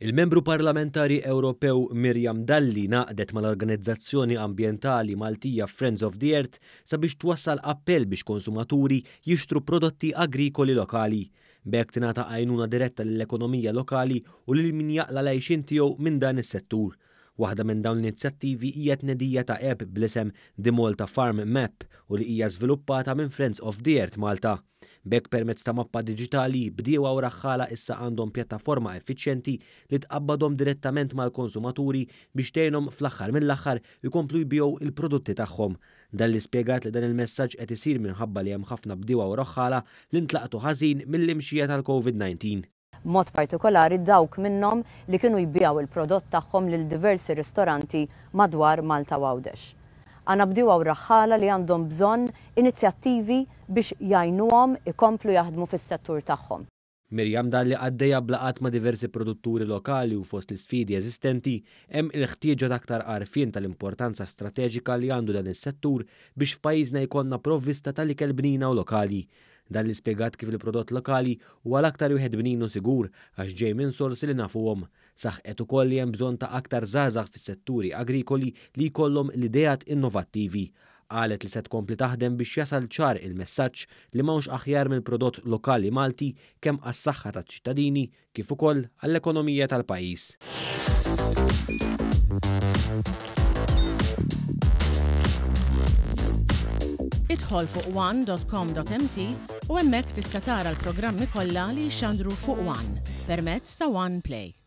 Il-Membru Parlamentari Ewropew Miriam Dalli ngħaqdet mal-organizzazzjoni ambjentali Maltija Friends of the Earth sabiex twassal appell biex konsumaturi jixtru prodotti agrikoli lokali. B'hekk tingħata għajnuna diretta lill-ekonomija lokali u lil min jaqla' l-għajxien tiegħu minn dan is-settur. Waħda minn dawn l-inizjattivi hija t-tnedija ta' app bl-isem The Malta Farm Map u li hija żviluppata minn Friends of the Earth Malta. B'hekk permezz ta' mappa diġitali, bdiewa u raħħala issa għandhom pjattaforma effiċjenti li tqabbadhom direttament mal-konsumaturi biex tgħinhom fl-aħħar mill-aħħar ikomplu jbigħu l-prodotti tagħhom. Dalli spjegat li dan il-messaġġ qed isir minħabba li hemm ħafna bdiewa u raħħala li ntlaqtu ħażin mill-imxija tal-Covid 19. b'mod partikolari dawk minnhom li kienu jbigħu l-prodott tagħhom lil diversi ristoranti madwar Malta u Għawdex. Għandna bdiewa u raħħala li għandhom bżonn inizjattivi biex jgħinuhom ikomplu jaħdmu fis-settur tagħhom. Miriam Dalli għaddejja b'laqgħat ma' diversi produtturi lokali u fost l-isfidi eżistenti hemm il-ħtieġa ta' aktar għarfien tal-importanza strateġika li għandu dan is-settur biex f'pajjiżna jkollna provvista tal-ikel bnina u lokali. Dalli spjegat kif il-prodott lokali huwa l-aktar wieħed bnin u sigur għax ġej minn sorsi li nafuhom. Saħqet ukoll li hemm bżonn ta' aktar żgħażagħ fis-setturi agrikoli li jkollhom l-ideat innovattivi. Qalet li se tkompli taħdem biex jasal ċar il-messaġġ li m'hawnx aħjar mill-prodott lokali Malti kemm għas-saħħa taċ-ċittadini kif ukoll għall-ekonomija tal-pajjiż. Idħol fuq one.com.mt u hemmhekk tista' tara l-programmi kollha li jixxandru fuq One permezz ta' One Play.